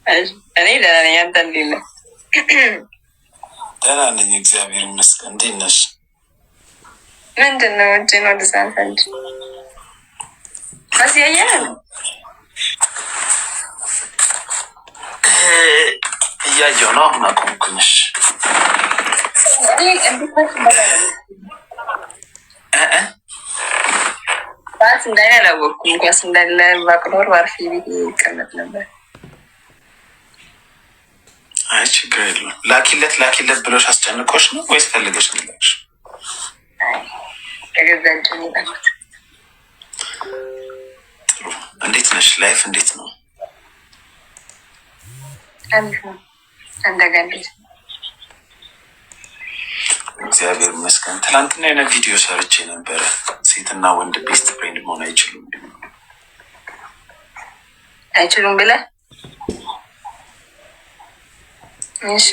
እኔ ደህና ነኝ። አንተ እንዴት ነህ? ደህና ነኝ፣ እግዚአብሔር ይመስገን። እንዴት ነሽ? ምንድን ነው እጅን ወደዛ አንተ ኳስ እያየህ ነው? እያየሁ ነው። አሁን አቆምኩኝሽ። እኔ እንዴት ኳስ እንዳለ አላወቅኩም። ኳስ እንዳለ ባውቅ ኖሮ አርፌ ቤት ይቀመጥ ነበር። አይ ችግር የለውም። ላኪለት ላኪለት ብሎሽ አስጨንቆሽ ነው ወይስ ፈልገሽ ነው የላክሽ? አይ ከገዛ እጅ ነው የላኩት። ጥሩ። እንዴት ነሽ? Life እንዴት ነው? አሪፍ ነው። አንተ ጋር እንዴት ነው? እግዚአብሔር ይመስገን። ትናንትና የሆነ ቪዲዮ ሰርቼ ነበረ። ሴትና ወንድ best friend መሆን አይችሉም። አይችሉም ብለህ? እሺ።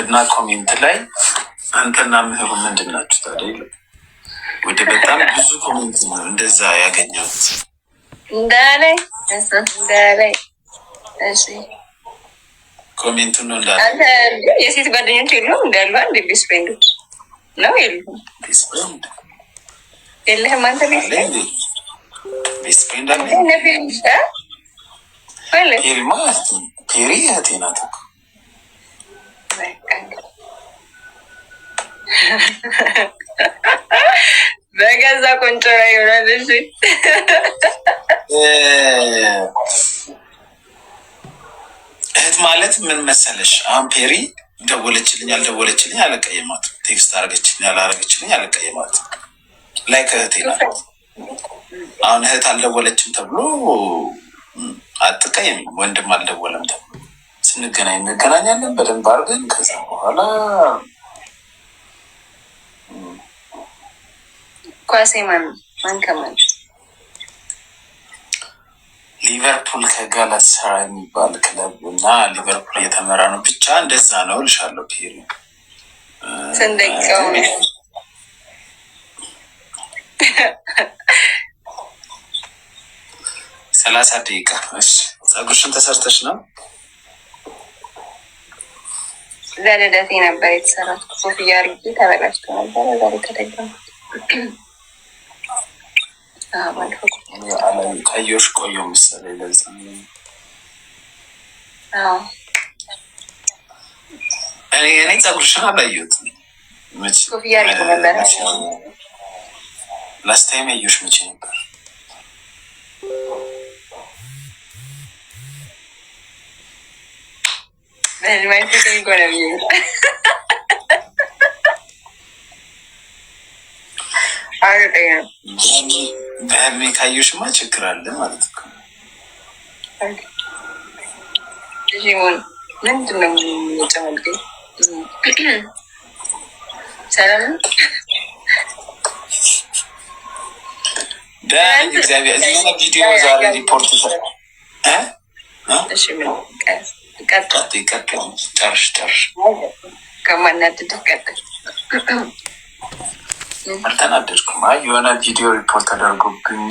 እና comment ላይ አንተና ምህሩ ምንድን ናችሁ ታዲያ ይላል። ወደ በጣም ብዙ comment ነው እንደዛ ያገኘሁት። እንዳለኝ እንዳለኝ። እሺ። Comment ኡን ነው እንዳለ። አንተ የሴት ጓደኞች የሉም? እንዳሉ አንድ best friend ኦች ነው የሉም? Best friend የለህም አንተ best አለኝ። friend? Best friend አለኝ። ማለት ፔሪማ ፔሪ እህቴ ናት እኮ። በገዛ ቆንጮ ላይ ይሆናል። እሺ። እህት ማለት ምን መሰለሽ፣ አሁን ፔሪ ደወለችልኝ አልደወለችልኝ አልቀየማትም። Text አረገችልኝ አላረገችልኝ አልቀየማትም። Like እህቴ ናት። አሁን እህት አልደወለችም ተብሎ አትቀየሚም። ወንድም አልደወለም ተብሎ ስንገናኝ እንገናኛለን በደንብ አድርገን። ከዛ በኋላ ኳሴ ማን ማን ከማን? ሊቨርፑል ከጋላታሳራይ የሚባል ክለብ እና ሊቨርፑል እየተመራ ነው። ብቻ እንደዛ ነው እልሻለሁ። ፔሪ ስንት ደቂቃው ነው? 30 ደቂቃ። እሺ፣ ፀጉርሽን ተሰርተሽ ነው? ለልደቴ ነበር የተሰራት። ኮፍያ አድርጌ ተበላሽቶ ነበረ። ዛሬ ተደገምኩት። ባለፈው ካየሁሽ ቆየሁ መሰለኝ። ለዛ ነው። አዎ። እኔ ፀጉርሽን አላየሁትም። መቼ ኮፍያ አድርጌ ነበረ። Last time ያየሁሽ መቼ ነበር? በህልማይቱ እኮ ነው ብዬ አልጠየም። በህልሜ ካየሁሽማ ችግር አለ ማለት ነው። ሞን ምንድን ነው የሚጨመልቀኝ? ሰላም ነው? ደህና ነኝ፣ እግዚአብሔር። እዚህ የሆነ ቪዲዮ ዛሬ ሪፖርት እ እ እሺ፣ ምን ቀጥል። ቀጥይ ቀጥይ፣ ጨርሽ ጨርሽ። ከማናድድህ ቀጥል። አልተናደድኩም። አይ የሆነ ቪዲዮ ሪፖርት ተደርጎብኝ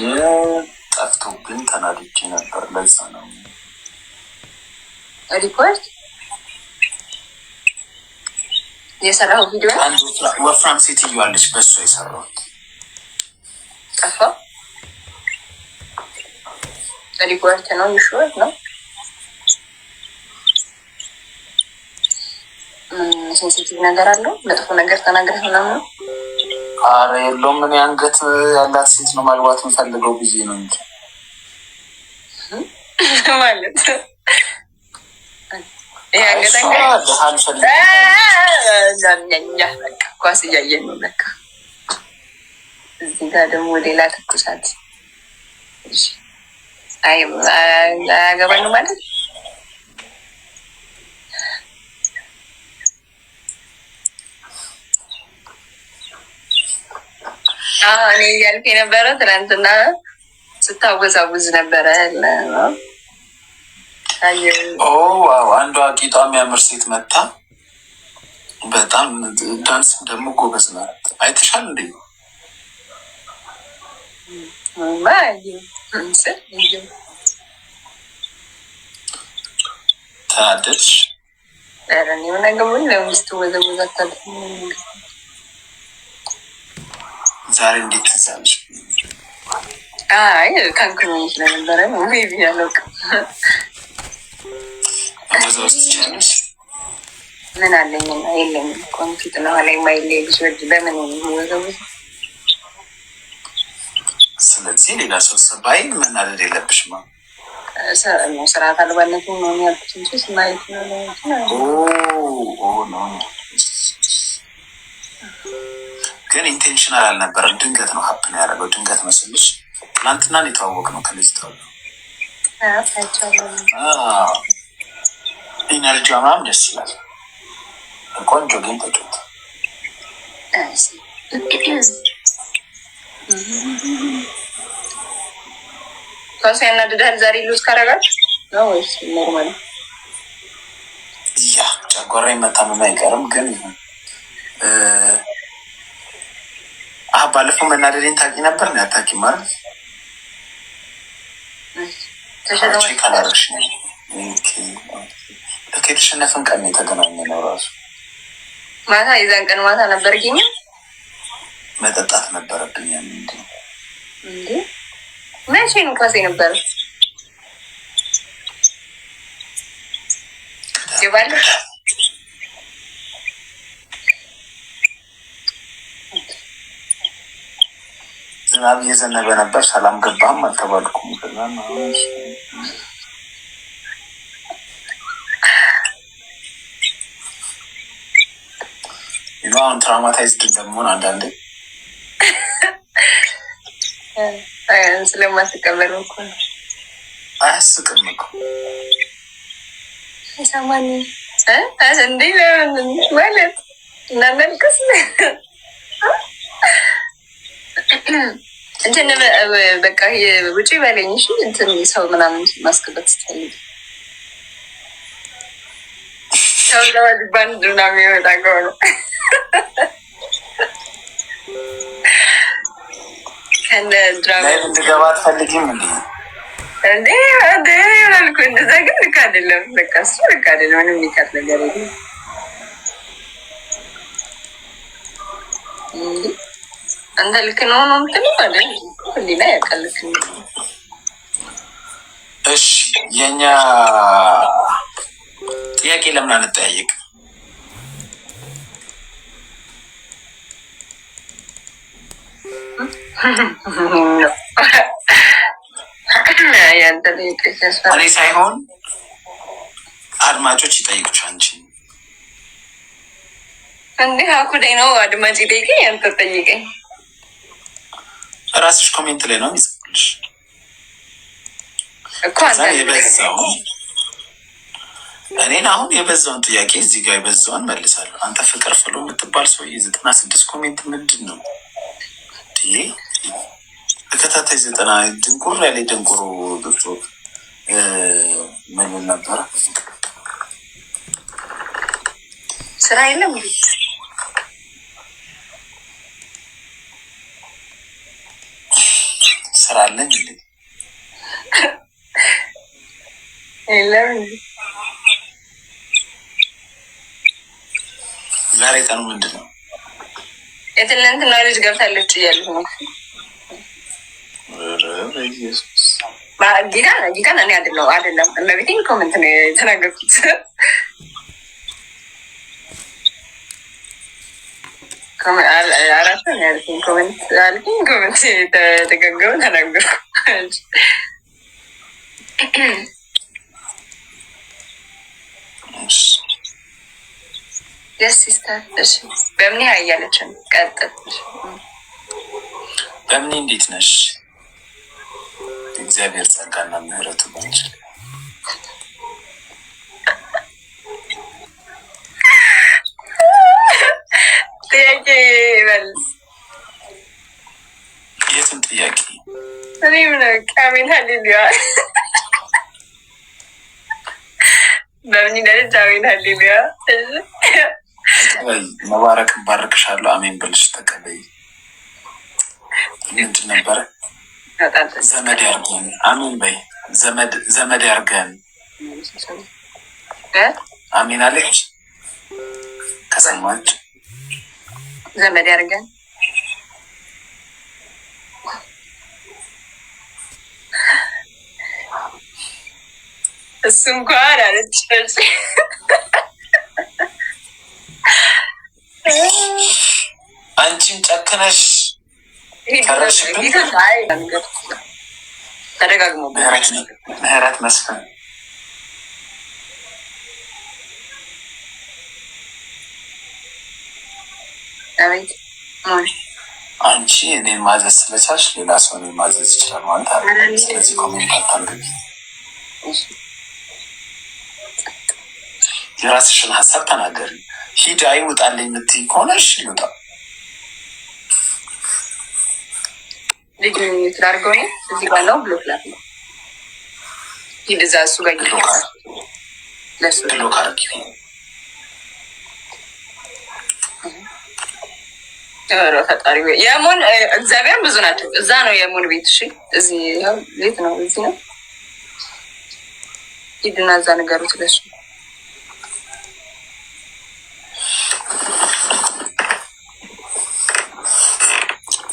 ጠፍቶብኝ ተናድጄ ነበር። ለዛ ነው። ሪፖርት የሰራው ቪዲዮ ነው? አንድ ወፍራም ሴትዮ አለች፣ በእሷ የሰራሁት። ጠፋ። ሪፖርት ነው ይሹር ነው። Sensitive ነገር አለው? መጥፎ ነገር ተናግረህ ምናምን ነው? አረ የለውም። እኔ አንገት ያላት ሴት ነው ማግባት የምፈልገው ብዬ ነው እንጂ። ማለት ይሄ አይ አንገት እሷ አንገት ድሃ አልፈልግም። ኛ በቃ ኳስ እያየን ነው ለካ። እዚህ ጋር ደግሞ ሌላ ትኩሳት። እሺ፣ አይ አያገባንም ማለት። አዎ፣ እኔ እያልኩ የነበረው ትናንትና ስታወዛውዝ ነበረ። Oh wow! አንዷ ጌጧ የሚያምር ሴት መታ በጣም ዳንስ ደግሞ ጎበዝ ናት። አይተሻል እንዴ? ተናደድሽ? ኧረ እኔ ምን አገባኝ? ለሚስቱ ወዘወዝ አታድርግ። ዛሬ እንዴት ትዝ አለሽ? አይ ካንክኖ ስለነበረ ነው። Maybe አላውቅም። መወዛወዝ ትችያለሽ? ምን አለኝና የለኝም እኮ ፊት ነው ላይ ማይለይ ልጅ በምን ወዘወዝ? ስለዚህ ሌላ ሰው ባይ መናደድ የለብሽም። ስርዓት አልባነቱ ነው ያልኩት እንጂ ስማየት ነው። No፣ ግን intentional አልነበረም። ድንገት ነው happen ያደረገው። ድንገት መስልሽ ትናንትና የተዋወቅነው ከልጅቷ ጋር። Energy ዋ ምናምን ደስ ይላል። ቆንጆ ግን ተጫወት። ኳሱ ያናድድሃል? ዛሬ lose ካረጋችሁ ነው ወይስ normal? Yeah፣ ጨጓራ መታመም አይቀርም። ግን ይሁን። ባለፈው መናደዴን ታውቂ ነበር? ነው አታውቂም ማለት check አላደረግሽም። ልክ የተሸነፍን ቀን የተገናኘ ነው ራሱ። ማታ የዛን ቀን ማታ ነበር ግን መጠጣት ነበረብኝ። እንዲ እንዴ መቼ ነው ኳስ የነበረ? የባለ ዝናብ እየዘነበ ነበር። ሰላም ገባም አልተባልኩም። ከዛ አሁን traumatized እንደመሆን አንዳንዴ ስለማትቀበል እኮ ነው። አያስቅም እኮ። ሰማኒ እንዴ ለምን ማለት እናመልክስ እንትን በቃ ውጪ በለኝ። እሺ እንትን ሰው ምናምን ማስገባት ስትፈልግ ሰው ለባንድ ምናምን የወጣ ከሆነ ከነ ድራማ Live እንድገባ አትፈልጊም እንዴ? እንዴ እንዴ አልኩ። እንደዛ ግን ልክ አይደለም። በቃ እሱ ልክ አይደለም። ምንም የሚቀር ነገር የለም። እንዴ አንተ ልክ ነው ነው የምትለው አይደል? ህሊና ያውቃል ልክ ነው። እሺ የኛ ጥያቄ ለምን አንጠያየቅ? ያንተ ጥያቄ ሲያስፈራ። እኔ ሳይሆን አድማጮች ይጠይቁች አንቺን። እንዴ አኩዳይ ነው አድማጭ ጠይቀኝ፣ አንተ ጠይቀኝ። ራስሽ comment ላይ ነው የሚጽፉልሽ። እኮ ከዛ አንተ የበዛውን እኔን አሁን የበዛውን ጥያቄ እዚህ ጋር የበዛውን መልሳለሁ። አንተ ፍቅር ፍሎ የምትባል ሰውዬ 96 comment ምንድን ነው? ይሄ ተከታታይ 90 ድንቁር ያለ ድንቁሩ ጽሁፍ ምን ነበረ? ስራ የለም እንዴ? ስራ አለኝ እንዴ? የለም እንዴ? ዛሬ ቀኑ ምንድን ነው? የትናንትና ልጅ ገብታለች እያሉት ነው። ኧረ በኢየሱስ። ጌታ ጌታን እኔ አይደለም አይደለም፣ እመቤቴን comment ነው የተናገርኩት። አራት ነው ያልኩኝ፣ comment አልኩኝ፣ comment የተደጋገመ ተናገርኩ። እሺ። Yes sister። እሺ በምን እያለችን ቀጥል። በምን እንዴት ነሽ? እግዚአብሔር ጸጋና ምሕረቱ ባንቺ ላይ። ጥያቄ መልስ። የቱን ጥያቄ? እኔ ምን አሜን ሀሌሉያ በምን ይደረጅ አሜን ሀሌሉያ። ተቀበይ። መባረክ ባርክሻለሁ። አሜን ብልሽ ተቀበይ። ምንድን ነበረ? ዘመድ ያርገን። አሜን በይ። ዘመድ ዘመድ ያርገን። አሜን አለች። ከሰማች ዘመድ ያድርገን። እሱ እንኳን አለች። አንቺም ጨክነሽ ፈረድሽብን። ተደጋግሞ ምህረት መስፍን አቤት። አንቺ እኔን ማዘዝ ስለቻልሽ ሌላ ሰው እኔን ማዘዝ ይችላል ማለት አይደለም። ስለዚህ comment አታንብቢ፣ የራስሽን ሀሳብ ተናገሪ። ሂድ አይ ውጣልኝ የምትይ ከሆነ እሺ ይውጣ። ልጅ ስላድርገው እኔ እዚህ ጋር ነው block ላድርገው። ሂድ እዛ እሱ ጋር ለሱ block አድርጊው። ኧረ ፈጣሪ ወይ የሙን እግዚአብሔር ብዙ ናቸው። እዛ ነው የሙን ቤት። እሺ እዚህ ይኸው ቤት ነው፣ እዚህ ነው። ሂድና እዛ ንገሩት ለሱ።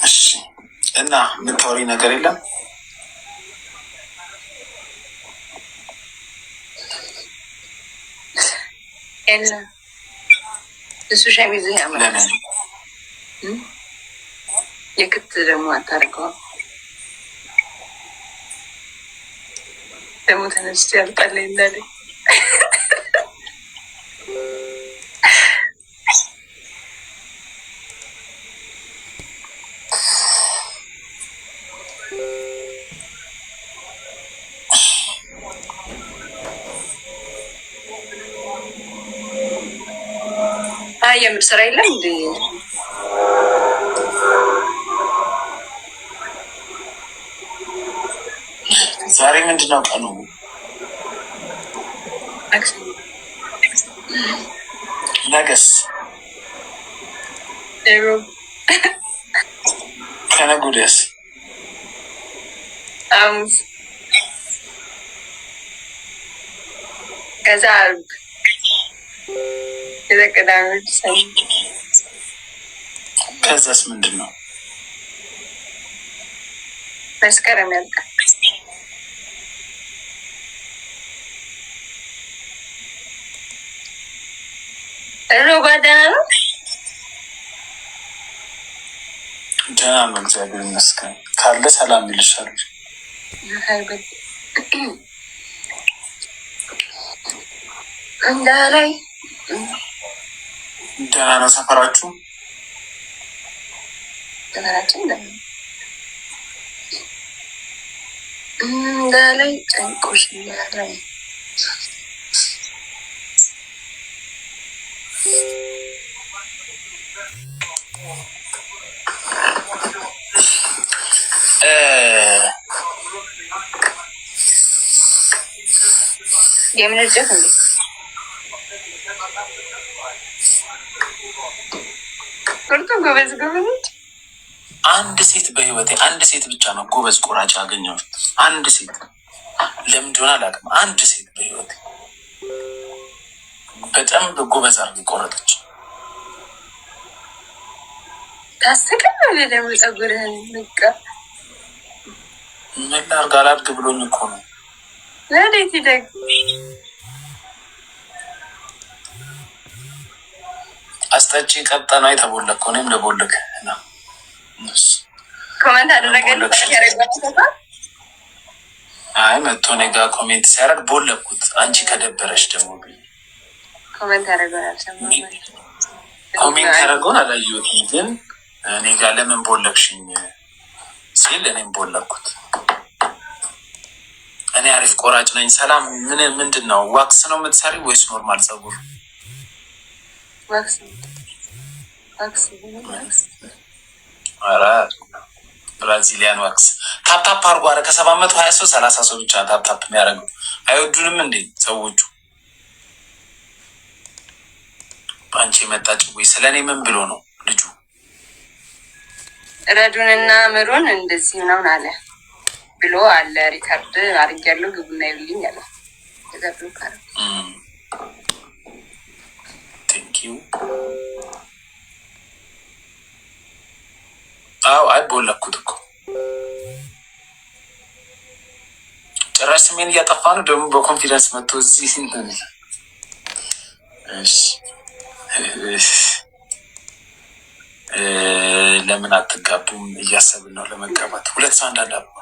እሺ እና የምታወሪ ነገር የለም? የለም እሱ ሸሚዝህ ያምራል። ለምን የክት ደግሞ አታደርገዋል። ደግሞ ተነስቼ ያልጣለኝ እንዳለኝ አይ የምር ስራ የለም እንዴ? ዛሬ ምንድን ነው ቀኑ? ነገስ? ሮብ። ከነገ ወዲያስ? ሐሙስ፣ ከዛ ዓርብ፣ ከዛ ቅዳሜ፣ ሰኞ። ከዛስ ምንድን ነው? መስከረም ያልቃል። ሮባ ደህና ነው። ደህና ነው፣ እግዚአብሔር ይመስገን። ካለ ሰላም ይልሻል። እንዳላይ ደህና ነው ሰፈራችሁ? ሰፈራችን ደህና ነው። እንዳላይ ጨንቆሽ እንዳላይ የምን እርጨት እንዴ? ቁርጡ ጎበዝ ጎበዞች። አንድ ሴት በህይወቴ አንድ ሴት ብቻ ነው ጎበዝ ቆራጭ ያገኘሁት። አንድ ሴት ለምን እንደሆነ አላውቅም። አንድ ሴት በህይወቴ በጣም ጎበዝ አድርጋ ቆረጠች። ታስቀላለህ ደግሞ ፀጉርህን በቃ ምን ላድርግ አላድግ ብሎኝ እኮ ነው። ወዴት ይደግ አስጠጪ ቀጠና የተቦለከው እኔም ለቦልክ ነው። comment አደረገልህ። አይ መጥቶ እኔ ጋር comment ሲያደርግ ቦለኩት። አንቺ ከደበረሽ ደግሞ ብዬ comment ያደረገውን አልሰማሁም። comment ያደረገውን አላየሁትም፣ ግን እኔ ጋር ለምን ቦለክሽኝ ሲል እኔም ቦለኩት። እኔ አሪፍ ቆራጭ ነኝ። ሰላም ምን ምንድን ነው wax ነው የምትሰሪ ወይስ normal ፀጉር? wax wax wax። ኧረ Brazilian wax። Tap tap አድርጎ። ኧረ ከ720 ሰው 30 ሰው ብቻ tap tap የሚያደርገው። አይወዱንም እንዴ ሰዎቹ? በአንቺ የመጣ ጭዌ ስለ እኔ ምን ብሎ ነው ልጁ? ረዱንና ምሩን እንደዚህ ምናምን አለ ብሎ አለ። Record አድርጌያለሁ ግቡና ይሉልኝ አለ። ከዛ ብሎ ካረ Thank you። አዎ አይ ቦለኩት እኮ ጭራሽ ስሜን እያጠፋ ነው። ደግሞ በ confidence መጥቶ እዚህ እንትን። እሺ ለምን አትጋቡም? እያሰብን ነው ለመጋባት። ሁለት ሰው አንዳንድ አበባ፣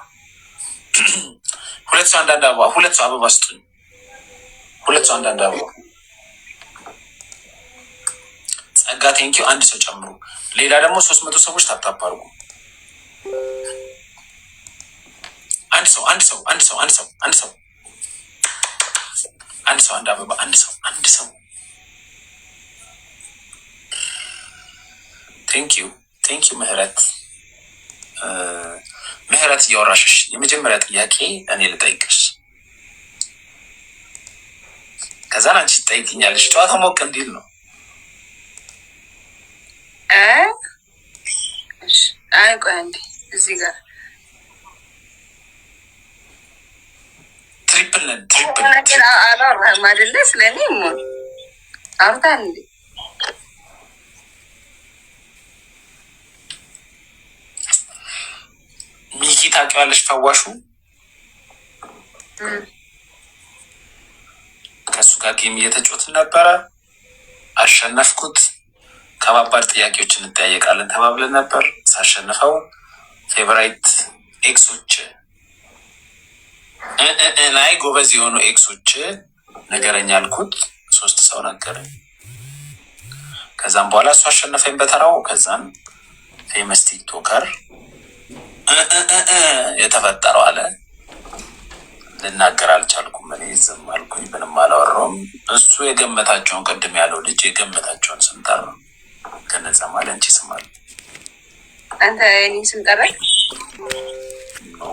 ሁለት ሰው አንዳንድ አበባ፣ ሁለት ሰው አበባ ስጡኝ። ሁለት ሰው አንዳንድ አበባ። ጸጋ thank you። አንድ ሰው ጨምሩ። ሌላ ደግሞ 300 ሰዎች tap tap አድርጉ። አንድ ሰው፣ አንድ ሰው፣ አንድ ሰው፣ አንድ ሰው፣ አንድ ሰው፣ አንድ ሰው አንድ አበባ፣ አንድ ሰው፣ አንድ ሰው። Thank you, thank you። ምህረት፣ ምህረት እያወራሽሽ የመጀመሪያ ጥያቄ እኔ ልጠይቅሽ፣ ከዛን አንቺ ትጠይቅኛለሽ። ጨዋታ ሞቅ እንዲል ነው። አይ ቆይ አንዴ እዚህ ጋር Triple ነን፣ triple። ነገር አላወራህም አይደለ? ስለ እኔ ሞን አውርተሃል እንዴ? ሚኪ ታውቂዋለሽ? ፈዋሹ ከእሱ ጋር game እየተጫወትን ነበረ። አሸነፍኩት። ከባባድ ጥያቄዎች እንጠያየቃለን ተባብለን ነበር። ሳሸንፈው favorite ex ኦች ላይ ጎበዝ የሆኑ ex ኦች ንገረኝ አልኩት። ሶስት ሰው ነገረኝ። ከዛም በኋላ እሱ አሸነፈኝ በተራው። ከዛም famous TikToker የተፈጠረው አለ። ልናገር አልቻልኩም። እኔ ዝም አልኩኝ፣ ምንም አላወራውም። እሱ የገመታቸውን፣ ቅድም ያለው ልጅ የገመታቸውን ስም ጠራ። ከነዛ ማለት አንቺ ስም አለ። አንተ የእኔን ስም ጠራህ? No፣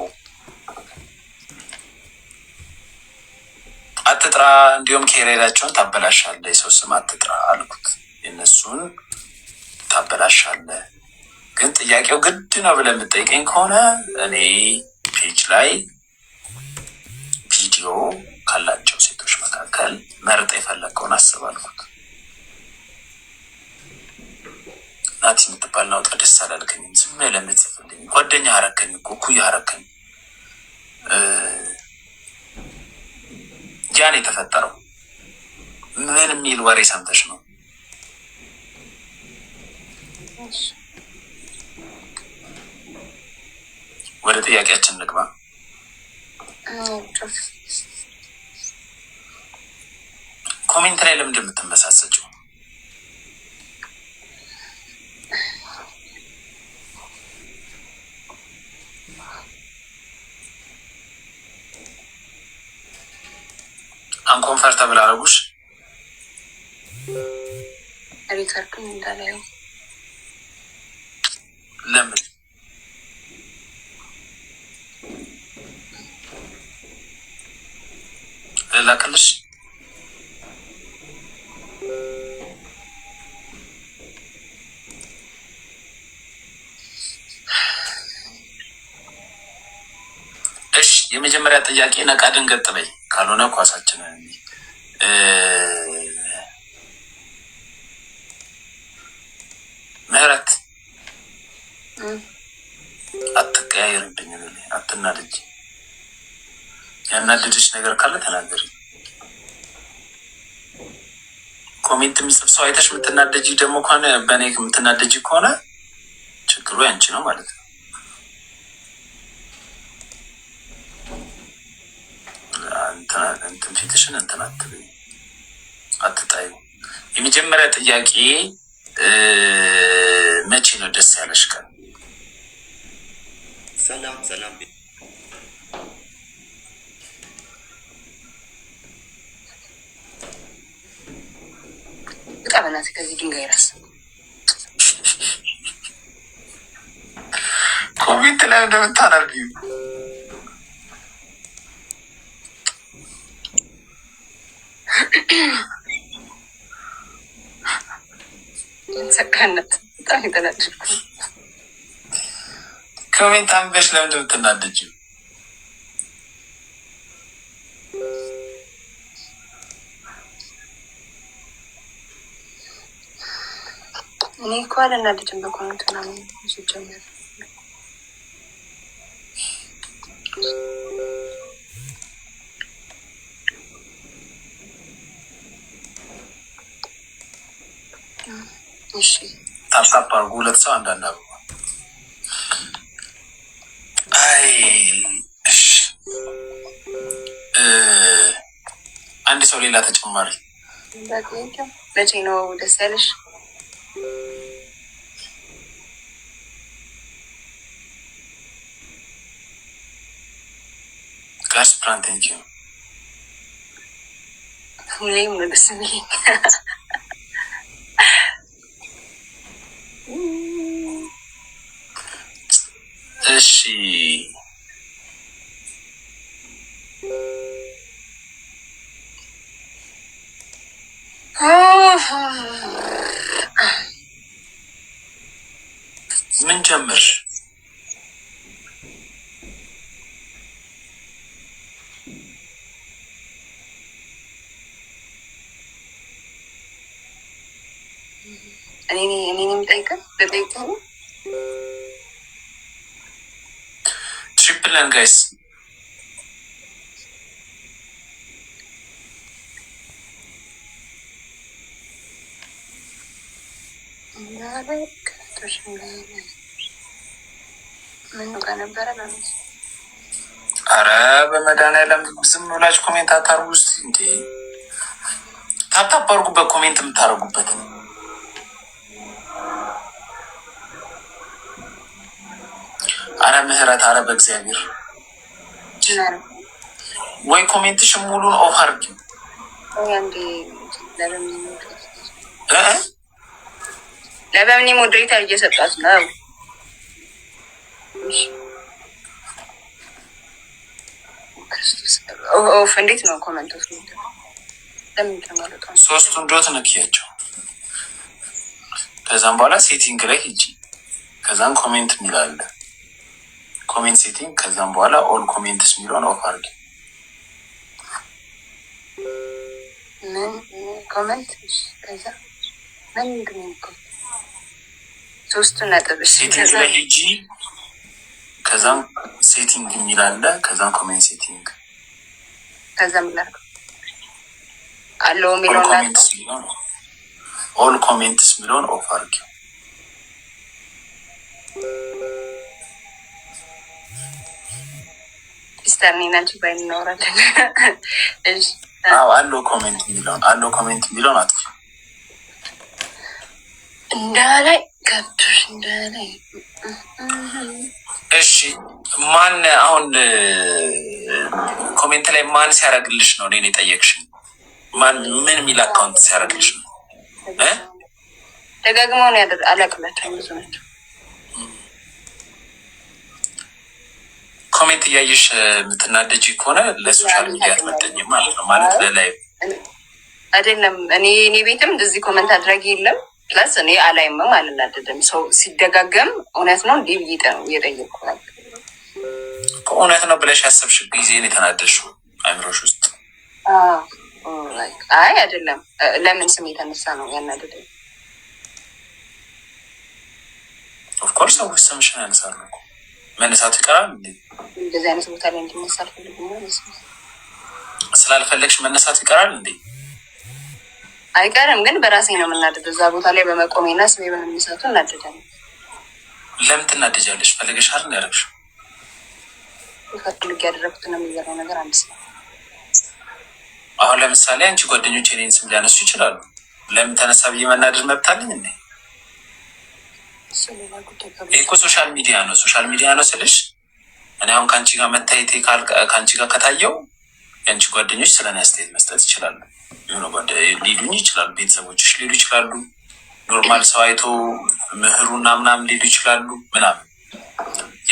አትጥራ፣ እንዲሁም career ኣቸውን ታበላሻለህ። የሰው ስም አትጥራ አልኩት። የእነሱን ታበላሻለህ። ግን ጥያቄው ግድ ነው ብለህ የምትጠይቀኝ ከሆነ እኔ page ላይ ቪዲዮ ካላቸው ሴቶች መካከል መርጠህ የፈለግከውን አስብ አልኩት። ናቲ የምትባል ናውጣ ደስ አላልከኝም። ዝም ብለህ ለምትጽፍልኝ ጓደኛ አረከኝ እኮ፣ እኩያ አረከኝ። ያን የተፈጠረው ምን የሚል ወሬ ሰምተሽ ነው? ወደ ጥያቄያችን ንግባ። Comment ላይ ለምንድን የምትመሳሰችው? Uncomfortable አረጉሽ? Record ኡን እንዳላየው። ለምን? ልላክልሽ? እሺ፣ የመጀመሪያ ጥያቄ ነቃ ድንገጥ በይ፣ ካልሆነ ኳሳችንን ምህረት አትቀያየርብኝ፣ አትናደጅ። ያናደደሽ ነገር ካለ ተናገሪ። Comment የሚጽፍ ሰው አይተሽ የምትናደጂ ደግሞ ከሆነ፣ በእኔ የምትናደጂ ከሆነ ችግሩ ያንቺ ነው ማለት ነው። እንትን ፊትሽን እንትን አትበይ፣ አትጣዩ። የመጀመሪያ ጥያቄ መቼ ነው ደስ ያለሽ ቀን? ሰላም ሰላም። በጣም በእናትህ ከዚህ ድንጋይ ራስ። Comment ላይ እንደምታነቢው ሰካነት በጣም የተናደድኩ። Comment አንበሽ ለምን እንደምትናደጂው? እኔ እኮ አልናደድም በ comment ምናምን ሲጀመር። እሺ። Tap tap አድርጉ። ሁለት ሰው አንዳንድ አበባ። አይ እሺ፣ አንድ ሰው ሌላ ተጨማሪ። መቼ ነው ደስ ያለሽ? God's plan, thank you. ሁሌም ነው ደስ የሚለኝ። እሺ፣ ምን ጀመርሽ? እኔ የምጠይቅህ ልጠይቅህ ነው። Triple ነን guys። ምን ጋር ነበረ? በምን አረ በመድኃኒዓለም ዝም ብላችሁ comment አታርጉ ውስጥ እንዴ! Tap tap አድርጉበት፣ comment የምታደርጉበት። አረ ምህረት፣ አረ በእግዚአብሔር ወይ comment ሽን ሙሉን off አድርጊው። አንዴ ለበምኒ moderator እየሰጧት ነው። Off እንዴት ነው comment off? ለምንድን ነው የማልወጣው? ሶስቱን dot ንኪያቸው። ከዛም በኋላ setting ላይ ሂጂ። ከዛም comment የሚል አለ። Comment setting። ከዛም በኋላ all comments የሚለውን off አድርጊ። ምን comment? ከዛ ምንድን ነው ሶስቱ ነጥብ? እሺ። Setting ከዛ ላይ ሂጂ። ከዛም setting የሚል አለ። ከዛም comment setting። ከዛ ምን ላድርገው? Allow all የሚለውን comments የሚለውን፣ all comments የሚለውን off አድርጊው። Sister እኔና አንቺ ባይን እናወራለን። እሺ። አዎ፣ allow comment የሚለውን አጥፊ። እንዳላይ ገብቶሽ እንዳላይ። እሺ፣ ማን አሁን comment ላይ ማን ሲያደርግልሽ ነው እኔን የጠየቅሽኝ? ማን ምን የሚል account ሲያደርግልሽ ነው እ? ደጋግመው ነው ያደር አላቅላቸውም፣ ብዙ ናቸው። Comment እያየሽ የምትናደጂ ከሆነ ለ social media አትመጠኝም ማለት ነው። ማለት ለ live። አይደለም፣ እኔ ቤትም እንደዚህ comment አድራጊ የለም። Plus እኔ አላይምም፣ አልናደድም። ሰው ሲደጋገም እውነት ነው እንዲህ ብዬ እየጠየቅኩ ነው። እውነት ነው ብለሽ ያሰብሽ ጊዜ ነው የተናደድሽው አይምሮሽ ውስጥ። አይ አይደለም፣ ለምን ስም የተነሳ ነው ያናደደኝ። Of course ሰዎች ስምሽን ያነሳሉ እኮ፣ መነሳቱ ይቀራል እንዴ? እንደዚህ አይነት ቦታ ላይ እንዲነሳ አልፈልግም ማለት ነው። ስላልፈለግሽ መነሳቱ ይቀራል እንዴ? አይቀርም፣ ግን በራሴ ነው የምናደደው። እዛ ቦታ ላይ በመቆሜና ስሜ በመነሳቱ እናደዳለሁ። ለምን ትናደጃለሽ? ፈልገሽ አይደል ያደረግሽው? ፈልጌ ያደረኩት ነው የሚገርመው ነገር አንድ ሰው አሁን ለምሳሌ አንቺ ጓደኞች የኔን ስም ሊያነሱ ይችላሉ። ለምን ተነሳ ብዬ መናደድ መብት አለኝ እንዴ? እሱ ሌላ ጉዳይ። ይህ እኮ social media ነው። Social media ነው ስልሽ እኔ አሁን ከአንቺ ጋር መታየቴ ከአንቺ ጋር ከታየው የአንቺ ጓደኞች ስለ እኔ አስተያየት መስጠት ይችላሉ። የሆነ ሊሉኝ ይችላሉ። ቤተሰቦችሽ ሊሉ ይችላሉ። Normal ሰው አይቶ ምህሩና ምናምን ሊሉ ይችላሉ ምናምን።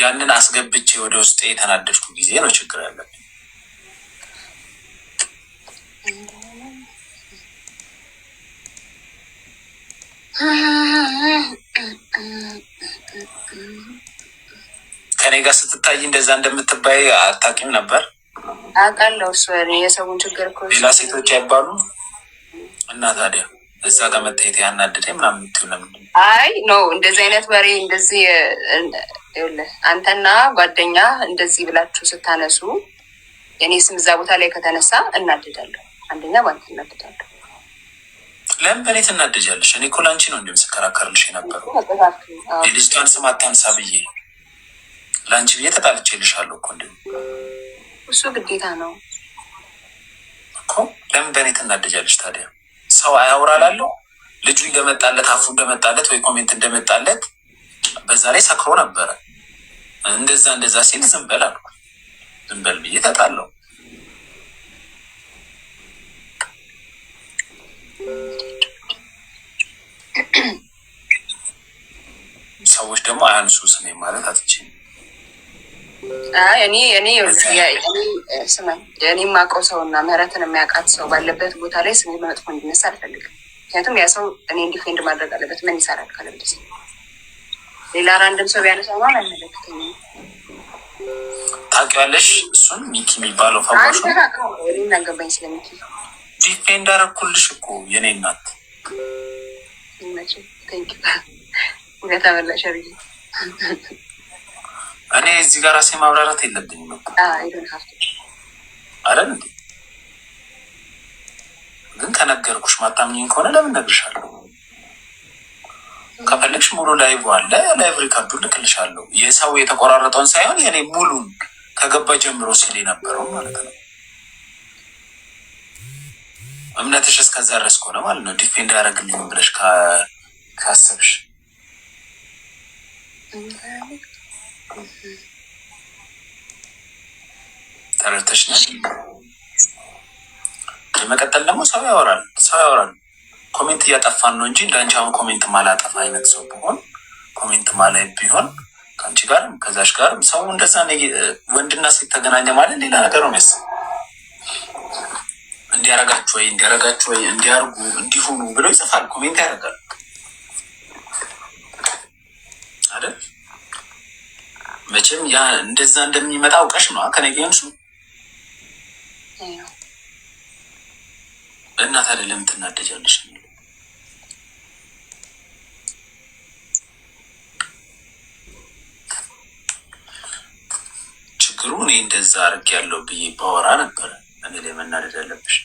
ያንን አስገብቼ ወደ ውስጤ የተናደድኩ ጊዜ ነው ችግር ያለብኝ። ከኔ ጋር ስትታይ እንደዛ እንደምትባይ አታውቂም ነበር? አውቃለሁ። እሱ የሰውን ችግር እኮ ሌላ ሴቶች አይባሉም? እና ታዲያ እዛ ጋር መታየት ያናደደኝ ምናምን የምትይው ለምንድን ነው? አይ no፣ እንደዚህ አይነት ወሬ እንደዚህ ይኸውልህ፣ አንተና ጓደኛ እንደዚህ ብላችሁ ስታነሱ የእኔ ስም እዛ ቦታ ላይ ከተነሳ እናደዳለሁ። አንደኛ በአንተ እናደዳለሁ። ለምን በእኔ ትናደጃለሽ? እኔ እኮ ለአንቺ ነው እንዲሁም ስከራከርልሽ የነበረው፣ የልጅቷን ስም አታንሳ ብዬ ለአንቺ ብዬ ተጣልቼልሻለሁ እኮ እንዲሁም። እሱ ግዴታ ነው። እኮ ለምን በእኔ ትናደጃለሽ ታዲያ? ሰው አያውራላለሁ። ልጁ እንደመጣለት፣ አፉ እንደመጣለት ወይ comment እንደመጣለት፣ በዛ ላይ ሰክሮ ነበረ። እንደዛ እንደዛ ሲል ዝም በል አልኩ። ዝም በል ብዬ ተጣለው። ሰዎች ደግሞ አያንሱ ስሜ ማለት አትችይም። አይ እኔ ስማኝ፣ እኔ የማውቀው ሰው እና ምህረትን የሚያውቃት ሰው ባለበት ቦታ ላይ ስሜ በመጥፎ እንዲነሳ አልፈልግም። ምክንያቱም ያ ሰው እኔን defend ማድረግ አለበት። ምን ይሰራል ካለበለዚያ ሌላ random ሰው ቢያነሳ እንኳን አይመለከተኝም። ታውቂዋለሽ? እሱን ሚኪ የሚባለው ፈዋሹ። እኔ አገባኝ ስለሚኪ? Defend አደረኩልሽ እኮ የኔ እናት። ይመችህ። Thank you፣ ውለታ በላሽ አብዬ። እኔ እዚህ ጋር ራሴ ማብራራት የለብኝም እኮ። I don't have to. አይደል እንዴ? ግን ከነገርኩሽ ማታምኚኝ ከሆነ ለምን እነግርሻለሁ? ከፈለግሽ ሙሉ live አለ፣ live record ኡ ልክልሻለሁ። የሰው የተቆራረጠውን ሳይሆን የኔ ሙሉን ከገባ ጀምሮ ሲል የነበረው ማለት ነው። እምነትሽ እስከዛ ድረስ ከሆነ ማለት ነው። Defend ያደረግልኝ ብለሽ ካሰብሽ። ተረድተሽ ነው። በመቀጠል ደግሞ ሰው ያወራል፣ ሰው ያወራል። Comment እያጠፋን ነው እንጂ እንዳንቺ አሁን comment ማላጠፋ አይነት ሰው ብሆን፣ comment ማላይ ቢሆን ከአንቺ ጋርም ከዛሽ ጋርም ሰው እንደዛ ወንድና ሴት ተገናኘ ማለት ሌላ ነገር ነው የሚያስበው። እንዲያረጋችሁ ወይ እንዲያረጋችሁ ወይ እንዲያርጉ እንዲሆኑ ብሎ ይጽፋል፣ comment ያደርጋል አይደል? መቼም ያ እንደዛ እንደሚመጣ አውቀሽ ነው ከኔ ጋር የሆንሽው። እና ታዲያ ለምን ትናደጃለሽ? ችግሩ እኔ እንደዛ አድርጌያለሁ ብዬ ባወራ ነበረ እኔ ላይ መናደድ ያለብሽ።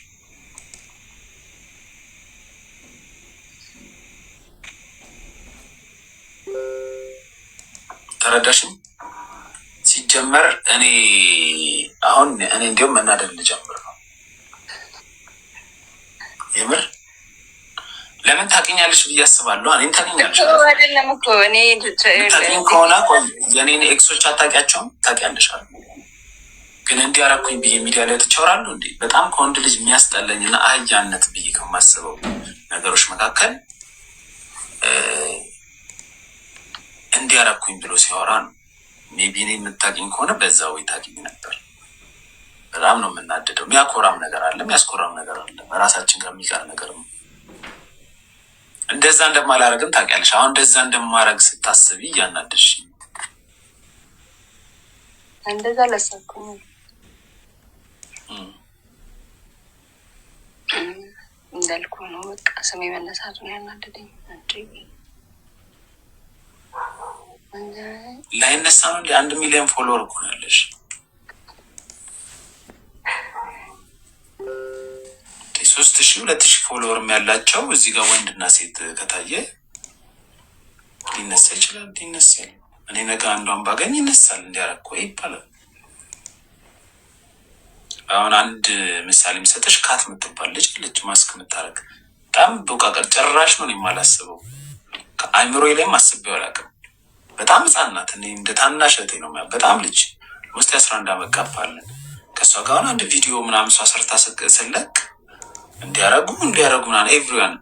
ተረዳሽኝ? ሲጀመር እኔ አሁን እኔ እንዲሁም መናደድ ልጀምር ነው። የምር ለምን ታውቂኛለሽ ብዬ አስባለሁ። እኔን ታውቂኛለሽ። አይደለም እኮ እኔ ታውቂኝ ከሆነ የኔን ኤክሶች አታውቂያቸውም? ታውቂያለሽ አሉ። ግን እንዲህ አደረኩኝ ብዬ ሚዲያ ላይ ወጥቼ አወራለሁ እንዴ? በጣም ከወንድ ልጅ የሚያስጠላኝ እና አህያነት ብዬ ከማስበው ነገሮች መካከል እንዲህ አደረኩኝ ብሎ ሲያወራ ነው። Maybe እኔ የምታውቂኝ ከሆነ በዛ ወይ ታውቂኝ ነበር። በጣም ነው የምናደደው። የሚያኮራም ነገር አለ፣ የሚያስኮራም ነገር አለ። በራሳችን ጋር የሚቀር ነገር ነው። እንደዛ እንደማላረግም ታውቂያለሽ። አሁን እንደዛ እንደማረግ ስታስቢ እያናደድሽ እንደዛ አላሰብኩም። እንዳልኩ ነው። በቃ ስሜ መነሳቱ ነው ያናደደኝ። ላይነሳ ነው። 1 ሚሊዮን follower እኮ ነው ያለሽ። 3000፣ 2000 follower ም ያላቸው እዚህ ጋር ወንድና ሴት ከታየ ሊነሳ ይችላል። ይነሳል። እኔ ነገ አንዷን ባገኝ ይነሳል። እንዲያረግ ወይ ይባላል። አሁን አንድ ምሳሌ የምሰጥሽ ካት የምትባል ልጅ ልጅ ማስክ የምታረግ በጣም በቃ ጭራሽ ነው የማላስበው። ከአይምሮዬ ላይም አስቤው አላውቅም። በጣም ህጻን ናት። እኔ እንደ ታናሽ እህቴ ነው። በጣም ልጅ ውስጥ የ11 ዓመት gap አለን። ከእሷ ጋር አሁን አንድ ቪዲዮ ምናምን እሷ ሰርታ ስለቅ እንዲያረጉ እንዲያረጉ ምናምን everyone፣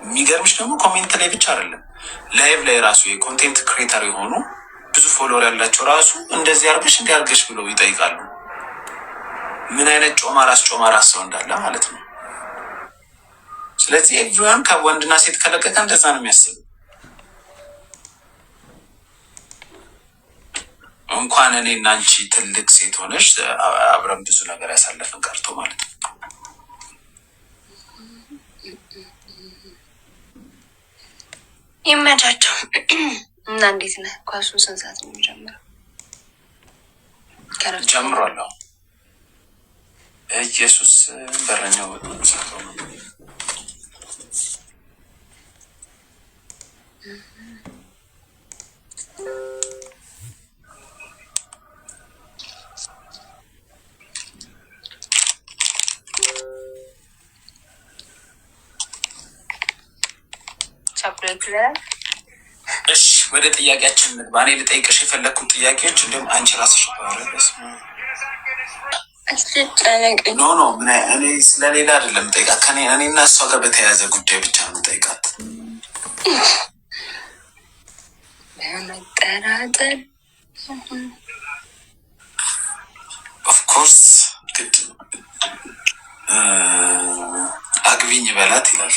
የሚገርምሽ ደግሞ comment ላይ ብቻ አይደለም፣ live ላይ ራሱ የ content creator የሆኑ ብዙ follower ያላቸው ራሱ እንደዚህ አርገሽ እንዲያርገሽ ብለው ይጠይቃሉ። ምን አይነት ጮማ ራስ ጮማ ራስ ሰው እንዳለ ማለት ነው። ስለዚህ everyone ከወንድና ሴት ከለቀቀ እንደዛ ነው የሚያስብ። እንኳን እኔ እና አንቺ ትልቅ ሴት ሆነሽ አብረን ብዙ ነገር ያሳለፍን ቀርቶ ማለት ነው። ይመቻቸው። እና እንዴት ነህ? ኳሱ ስንት ሰዓት ነው የሚጀምረው? ከረፍት ጀምሯል። አሁን ኢየሱስ በረኛው በጣም ሰጠው ነው። ቸኮሌት ትበላለህ? እሺ ወደ ጥያቄያችን እንግባ። እኔ ልጠይቅሽ የፈለግኩት ጥያቄዎች እንዲሁም አንቺ ራስሽ፣ ኧረ በስመ አብ። አትጨነቅኝ። No, no፣ ምን እኔ ስለሌላ አይደለም ጠይቃት። ከኔ እኔና እሷ ጋር በተያያዘ ጉዳይ ብቻ ነው ጠይቃት። በመጠራጠር Of course ግድ ነው። አግቢኝ በላት ይላል።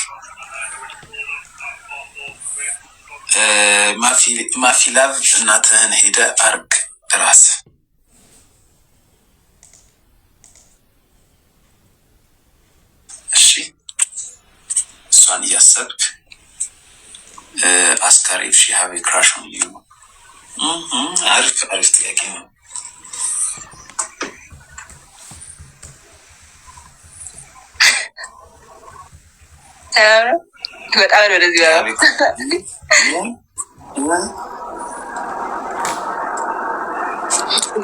ማፊላቭ እናትህን ሄደ አርግ ራስ። እሺ እሷን እያሰብክ ask her if she have crush on you። አሪፍ አሪፍ ጥያቄ ነው። ሰላም ነው። በጣም ነው ወደዚህ have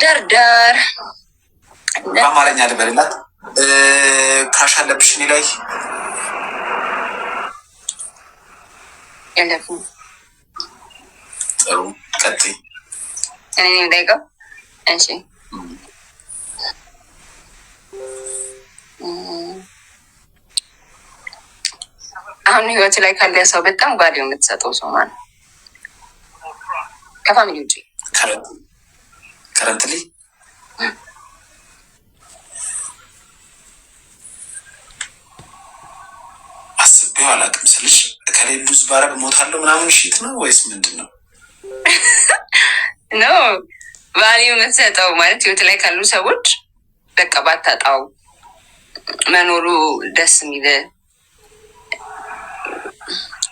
ዳርዳር። በአማርኛ ልበልላት። Crush አለብሽ እኔ ላይ? የለብኝም። ጥሩ ቀጥይ። እኔ ነኝ የምጠይቀው። እሺ፣ አሁን ህይወት ላይ ካለ ሰው በጣም value የምትሰጠው ሰው ማለት ከ family ውጭ? Currently አስቤው አላውቅም ስልሽ እከሌ lose ባረግ እሞታለሁ ምናምን shit ነው ወይስ ምንድን ነው? No፣ value የምትሰጠው ማለት ህይወት ላይ ካሉ ሰዎች በቃ ባታጣው መኖሩ ደስ የሚል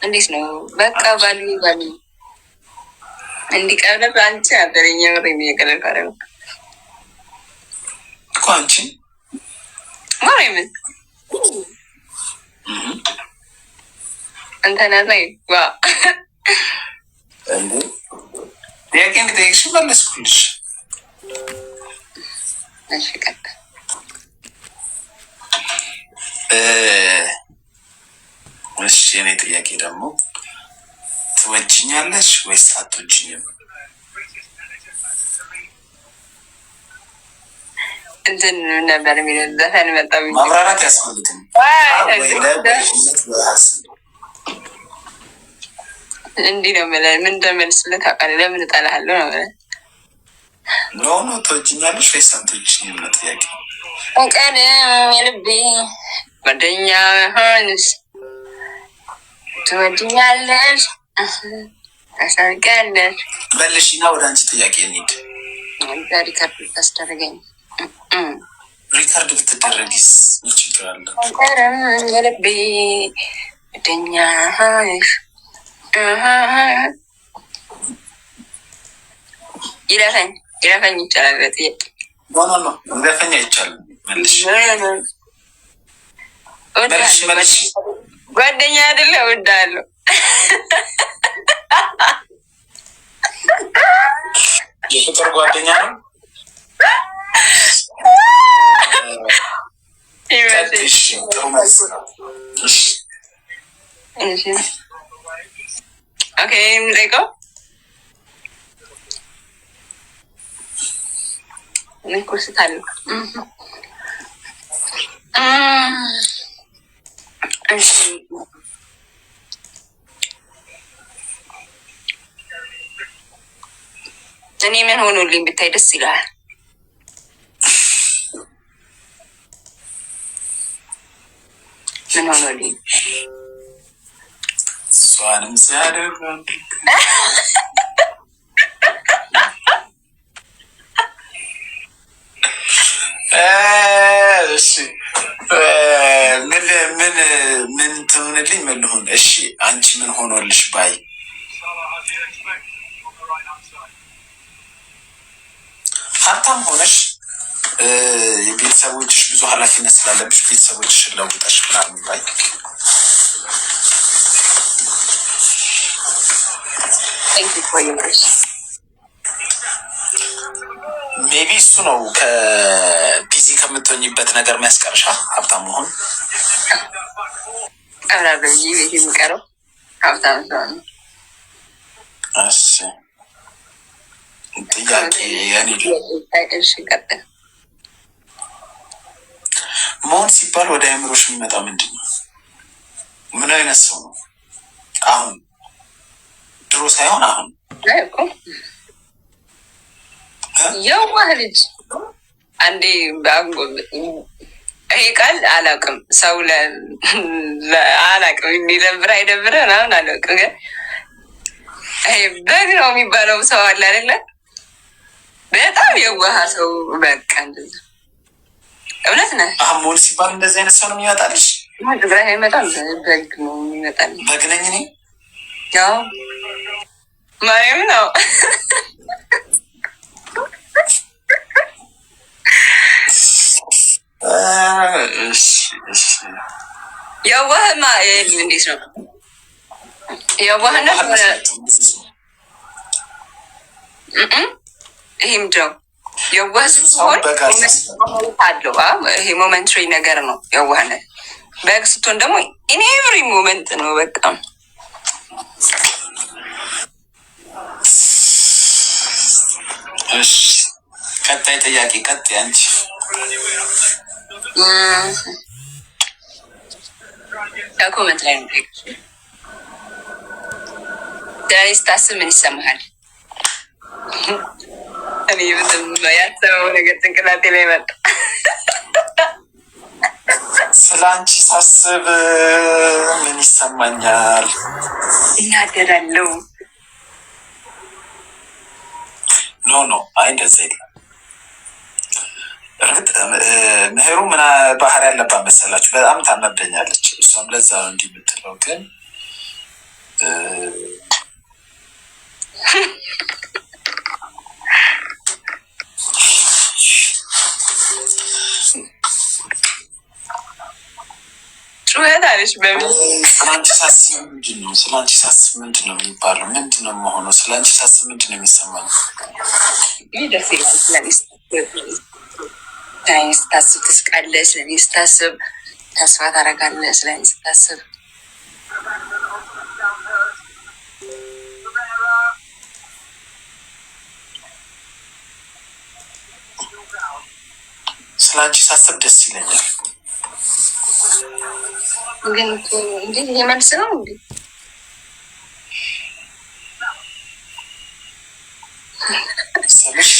እንዴት ነው? በቃ value እንዲቀርብ አንቺ ነበረኝ የምር የሚቀለል አይደለም። እኮ አንቺ ማርያምን እንተና ላይ ዋ። እንዴ ጥያቄ እንድጠይቅሽ መለስኩልሽ። እሺ ቀጥል። እሺ የኔ ጥያቄ ደግሞ ትወጂኛለሽ ወይስ አትወጂኝም? እንትን ነበር የሚለው ዘፈን መጣብኝ። ማብራራት ያስፈልግም ወይ ለበሽነት ወይ ሀስብ። እንዲህ ነው የምልህ። ምን እንደመልስልህ ታውቃለህ? ለምን እጠላሃለሁ ነው የምልህ። No, ትወጂኛለሽ ወይስ አትወጂኝም ነው ጥያቄ። ቀንም የልቤ ጓደኛ ሆንሽ ትወድኛለሽ፣ ታሳርቂያለሽ። መልሽና ወደ አንቺ ጥያቄ እንሂድ። Record ታስደረገኝ። Record ብትደረጊስ ምን ችግር አለ? ቀንም የልቤ ጓደኛ ሆንሽ ይለፈኝ ይለፈኝ ይቻላል በጥያቄ። No, no, no፣ እንደፈኛ አይቻልም። መልሽ መልሽ መልሽ። ጓደኛ አይደለ? እወድሃለሁ። የፍቅር ጓደኛ ነው። ይመስል እሺ፣ ጥሩ መልስ ነው። እሺ። እሺ okay፣ የምጠይቀው እኔ እኮ ስታለሁ። እሺ፣ እኔ ምን ሆኖልኝ ብታይ ደስ ይላል? ምን ሆኖልኝ? እሷንም ሲያደርግ እሺ ምን ምን ምን ትሁንልኝ? ምን ልሁን? እሺ አንቺ ምን ሆኖልሽ ባይ ሀብታም ሆነሽ የቤተሰቦችሽ ብዙ ኃላፊነት ስላለብሽ ቤተሰቦችሽን ለውጠሽ ምናምን ባይ። Thank you for yours. Maybe እሱ ነው ከ busy ከምትሆኝበት ነገር የሚያስቀርሻ ሀብታም መሆን። ቀብራለሁ ብዬ ቤት የምቀረው ሀብታም ስለሆነ። እሺ፣ ጥያቄ የኔ። እሺ፣ ቀጥል። መሆን ሲባል ወደ አእምሮሽ የሚመጣው ምንድን ነው? ምን አይነት ሰው ነው? አሁን፣ ድሮ ሳይሆን አሁን። አይ እኮ የዋህ ልጅ። አንዴ ይሄ ቃል አላውቅም፣ ሰው አላውቅም፣ የሚደብር አይደብር ምናምን አላውቅም፣ ግን ይሄ በግ ነው የሚባለው ሰው አለ አይደለ? በጣም የዋህ ሰው በቃ እንደዛ። እውነት ነህ። አሁን መሆን ሲባል እንደዚህ አይነት ሰው ነው የሚመጣልሽ? ግራ ይመጣል። በግ ነው የሚመጣል። በግ ነኝ እኔ? ያው ማርያም ነው። እሺ። የዋህማ እንዴት ነው የዋህነት? ሆነ ይሄ ምንድን ነው? የዋህ ስትሆን አለው፣ ይሄ momentary ነገር ነው የዋህነት። በግ ስትሆን ደግሞ in every moment ነው በቃ። እሺ፣ ቀጣይ ጥያቄ፣ ቀጣይ አንቺ። ከ comment ላይ ነው። ስለኔ ስታስብ ምን ይሰማሃል? እኔ ያሰበው ነገር ጭንቅላቴ ላይ መጣ። ስለ አንቺ ሳስብ ምን ይሰማኛል? እናደዳለው። No, አይ እንደዛ የለም። እርግጥ ምህሩ ምን ባህሪ ያለባት መሰላችሁ? በጣም ታናደኛለች። እሷም ለዛ ነው እንዲህ የምትለው። ግን ጩኸት አለች በምን ስለአንቺ ሳስብ ምንድን ነው? ስለአንቺ ሳስብ ምንድን ነው የሚባለው? ምንድን ነው የምሆነው? ስለአንቺ ሳስብ ምንድን ነው የሚሰማኝ? ይህ ደስ ይላል። ስለኔ ስታስብ ትስቃለህ። ስለኔ ስታስብ ተስፋ ታደርጋለህ። ስለኔ ስታስብ ስለ አንቺ ሳስብ ደስ ይለኛል። ግን እንዴ፣ ይሄ መልስ ነው እንዴ? ስልሽ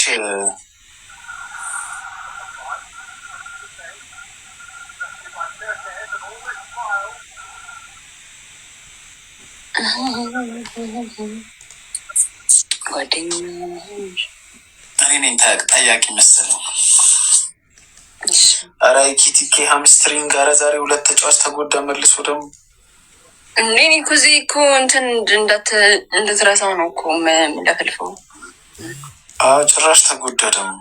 ጓደኛ እኔ ነኝ ጠያቂ መሰለኝ። ኧረ ኤኪቲኬ hamstring፣ ኧረ ዛሬ ሁለት ተጫዋች ተጎዳ መልሶ ደግሞ። እንዴ፣ እኔ እኮ እዚህ እኮ እንትን እንድትረሳው ነው እኮ የምለፈልፈው። አዎ፣ ጭራሽ ተጎዳ ደግሞ።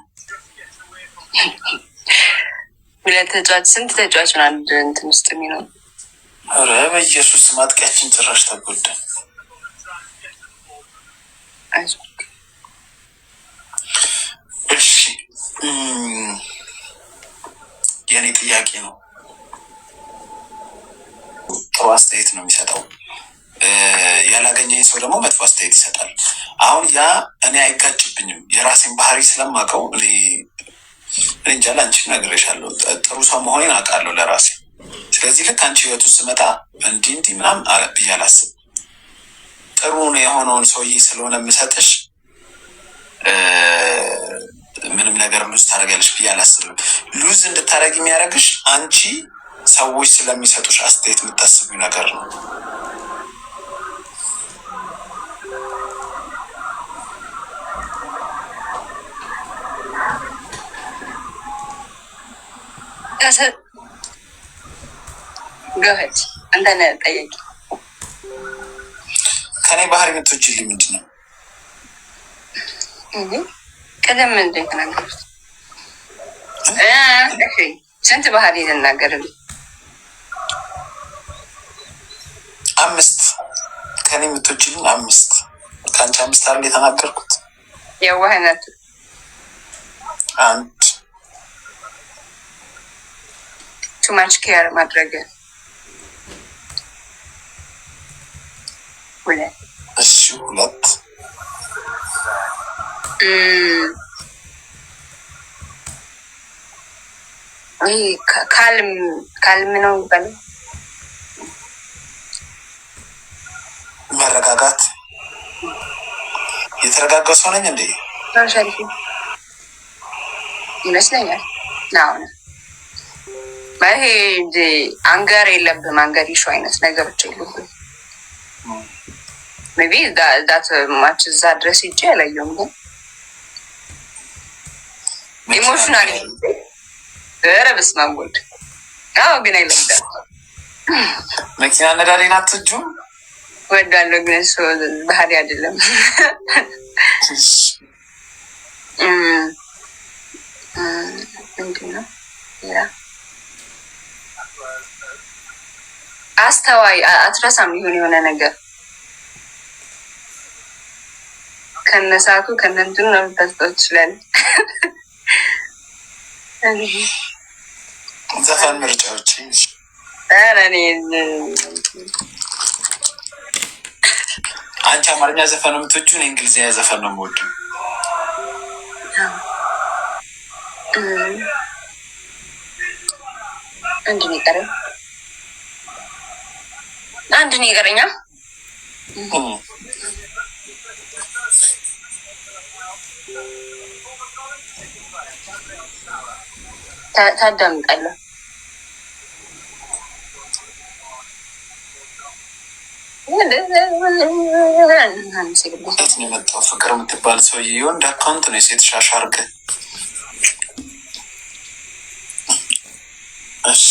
ሁለት ተጫዋች፣ ስንት ተጫዋች ነው አንድ እንትን ውስጥ የሚኖር? ኧረ በኢየሱስ፣ ማጥቂያችን ጭራሽ ተጎዳ። አይዞህ። እሺ፣ የእኔ ጥያቄ ነው። ጥሩ አስተያየት ነው የሚሰጠው። ያላገኘኝ ሰው ደግሞ መጥፎ አስተያየት ይሰጣል። አሁን ያ እኔ አይጋጭብኝም። የራሴን ባህሪ ስለማውቀው እኔ እንጃ፣ ለአንቺ ነግሬሻለሁ። ጥሩ ሰው መሆኔን አውቃለሁ ለራሴ። ስለዚህ ልክ አንቺ ህይወት ውስጥ ስመጣ እንዲህ እንዲህ ምናምን ብዬ አላስብም። ጥሩ የሆነውን ሰውዬ ስለሆነ የምሰጥሽ ምንም ነገር lose ታደርጊያለሽ ብዬ አላስብም። Lose እንድታደርጊ የሚያደርግሽ አንቺ ሰዎች ስለሚሰጡሽ አስተያየት የምታስቢው ነገር ነው። Go ahead፣ አንተ ነህ ጠያቂ። ከኔ ባህሪ የምትወጂልኝ ምንድን ነው? ቀደም ምንድን የተናገሩት? ስንት ባህሪ ልናገርልህ? 5። ከኔ የምትወጂልኝ 5። ከአንቺ 5 አይደል የተናገርኩት? የዋህነት 1። Too much care ማድረግ 2። እሺ 2። ይሄ calm ነው የሚባለው። መረጋጋት። የተረጋጋ ሰው ነኝ እንዴ? ይመስለኛል። አሁን ይሄ anger የለብህም፣ anger issue አይነት ነገሮች የሉብህም። Maybe that much እዛ ድረስ ሂጄ አላየሁም፣ ግን emotional ኧረ በስመ አብ ወልድ። አዎ ግን አይለምዳል። መኪና ነዳዴን አትወጂውም? እወዳለሁ፣ ግን እሱ ባህሪ አይደለም። ምንድን ነው አስተዋይ፣ አትረሳም። ይሁን የሆነ ነገር ከነሰዓቱ ከነእንትኑ ነው ልታስታው ትችላለህ። ዘፈን ምርጫዎች? ኧረ እኔ አንቺ አማርኛ ዘፈን ነው የምትወጂው? እኔ እንግሊዝኛ ዘፈን ነው የምወደው። አንድ ነው የቀረኝ፣ አንድ ነው የቀረኝ። ታዳምጣለህ? የት ነው የመጣው? ፍቅር የምትባል ሰውዬ የወንድ account ነው የሴት ሻሽ አድርገህ። እሺ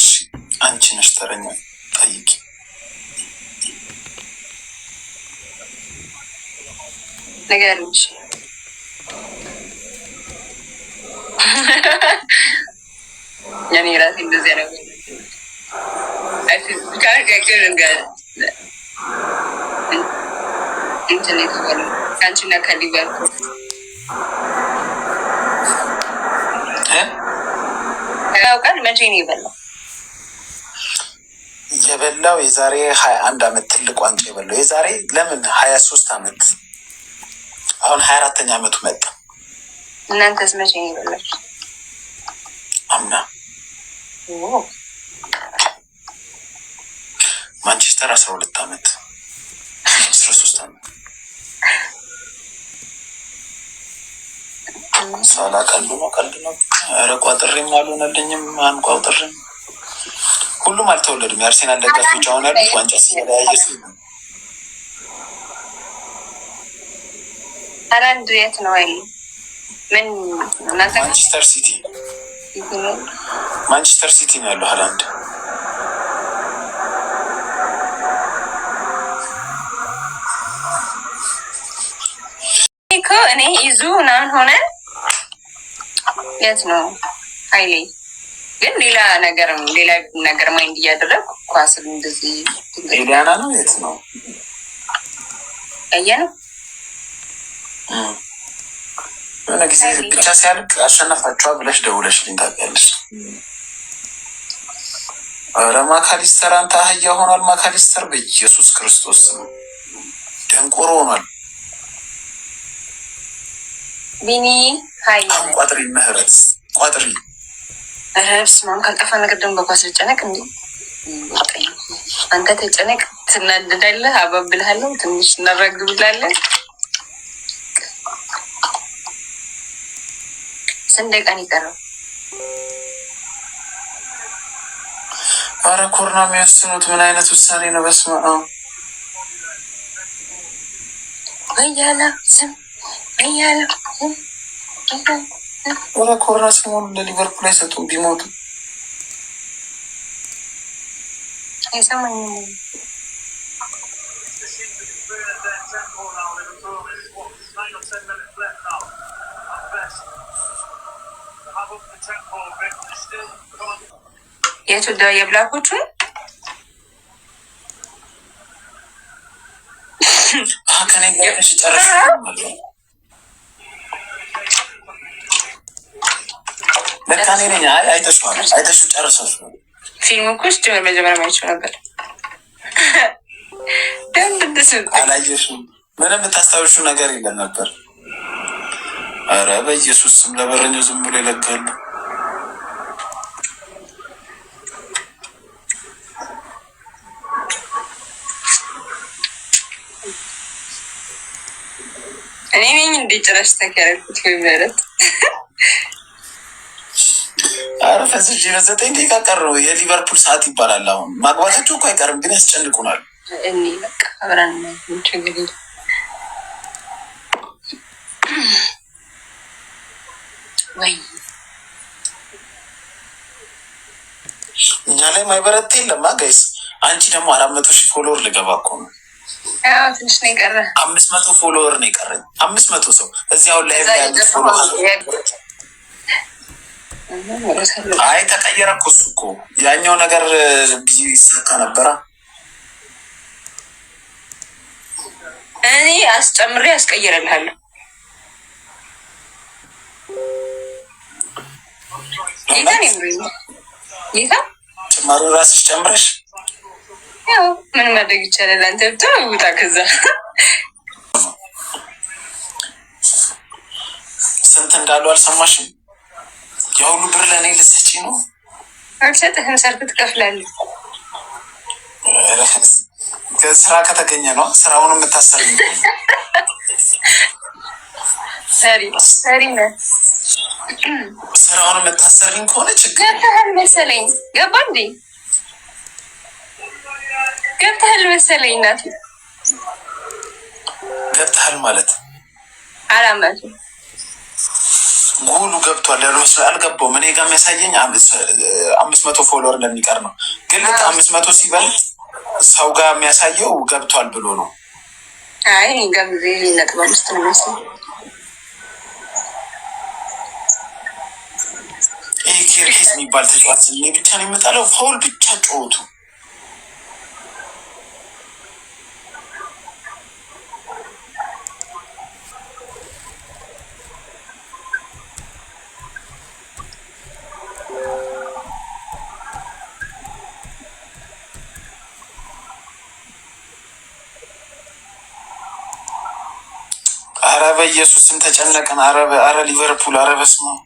አንቺ ነሽ ተረኛ፣ ጠይቂ። ንገሪኝ። እኔ ራሴ እንደዚያ ነገር እንትን የተባለው ከአንቺና ከሊቨርፑል ያውቃል። መቼ ነው የበላው? የበላው የዛሬ 21 አመት ትልቅ ዋንጫ የበላው የዛሬ ለምን 23 አመት፣ አሁን 24ኛ አመቱ መጣ። እናንተስ መቼ ነው የበላችሁ? አምና ማንቸስተር 12 አመት 13 አመት። ሳላ ቀልድ ነው ቀልድ ነው። ኧረ ቋጥሬም አልሆነልኝም፣ አንቋጥሬም ሁሉም አልተወለዱም። የአርሴናል ደጋፊዎች አሁን ያሉት ዋንጫ ሲበላ ያየ ሃላንድ የት ነው ያለው? ምን እናንተ ማንቸስተር ሲቲ፣ ማንቸስተር ሲቲ ነው ያለው ሃላንድ። እኮ እኔ ይዙ ምናምን ሆነ የት ነው ሀይሌ? ግን ሌላ ነገር ሌላ ነገር mind እያደረግ ኳስን እንደዚህ ኤሊያና ነው የት ነው ያየ ነው። የሆነ ጊዜ ብቻ ሲያልቅ አሸነፋችኋ ብለሽ ደውለሽልኝ ታውቂያለሽ። ኧረ ማካሊስተር አንተ አህያ ሆኗል። ማካሊስተር በኢየሱስ ክርስቶስ ስም ደንቆሮ ሆኗል። ቢኒ ሀይ አሁን ቋጥሪ፣ ምህረት ቋጥሪ። ኧረ በስመ አብ ካልጠፋ ነገር ደግሞ በኳስ ልጨነቅ እንዴ? አንተ ተጨነቅ፣ ትናደዳለህ። አባብልሃለሁ፣ ትንሽ እናራግብላለን። ስንት ደቂቃ ነው የቀረው? ኧረ ኮርና የሚወስኑት ምን አይነት ውሳኔ ነው? በስመ አብ ወያላ ስም ወያላ ስም። ኧረ ኮርና ሰሞኑን ለሊቨርፑል አይሰጡም ቢሞቱ። አይሰማኝም። የቱ የ black ኦቹ ከኔ ጋር ጨረሽ? ለካ እኔ ነኝ። አይ አይተሽዋል፣ አይተሽው ጨርሰሽዋል። ፊልሙ እኮ ሲጀመር መጀመሪያ ማየት ነበር። ደንብ ደስ አላየሽም? ምንም የምታስታውሽው ነገር የለም ነበር። ኧረ በኢየሱስ ስም ለበረኛው ዝም ብሎ ይለጋሉ። እኔ ነኝ እንዴ ጭራሽ ተከረኩት ምህረት። ኧረ ፈዝዤ ነው። 9 ደቂቃ ቀረው። የሊቨርፑል ሰዓት ይባላል። አሁን ማግባታቸው እኮ አይቀርም፣ ግን ያስጨንቁናል። እኔ በቃ አብረን ችግር የለም። ወይ እኛ ላይ ማይበረት የለም guys። አንቺ ደግሞ 400,000 follower ልገባ እኮ ነው። ያው ትንሽ ነው የቀረ። 500 follower ነው የቀረኝ። 500 ሰው እዚህ አሁን ላይ ያሉት follower። አይ ተቀየረ እኮ እሱ እኮ ያኛው ነገር ቢሳካ ነበረ። እኔ አስጨምሬ አስቀይረልሃለሁ። ጌታ ነው ጌታ። ጭማሪውን ራስሽ ጨምረሽ። ያው ምን ማድረግ ይቻላል? አንተ ብቻ ውጣ ከዛ። ስንት እንዳሉ አልሰማሽም? የሁሉ ብር ለእኔ ልትሰጪ ነው? አልሰጥህም። ሰርተህ ትከፍላለህ። ስራ ከተገኘ ነው ስራውን የምታሰሪ። ሰሪ ሰሪ ነህ። ስራውን የምታሰሪኝ ከሆነ ችግር ገብተሃል መሰለኝ። ገባ እንዴ? ገብተሃል መሰለኝ። እናቴ። ገብተሃል ማለት? አላመቱ ጎሉ ገብቷል ያሉ መስሎ አልገባውም። እኔ ጋር የሚያሳየኝ 500 follower እንደሚቀር ነው። ግን ልክ 500 ሲበልጥ ሰው ጋር የሚያሳየው ገብቷል ብሎ ነው። አይ እኔ ጋር ጊዜ 0.5 ነው መሰለኝ። ይህ ኬርኬዝ የሚባል ተጫዋች እኔ ብቻ ነው የምጠለው። Foul ብቻ ጮቱ። አረ በኢየሱስ ስም ተጨነቅን። አረ ሊቨርፑል፣ አረ በስመ አብ።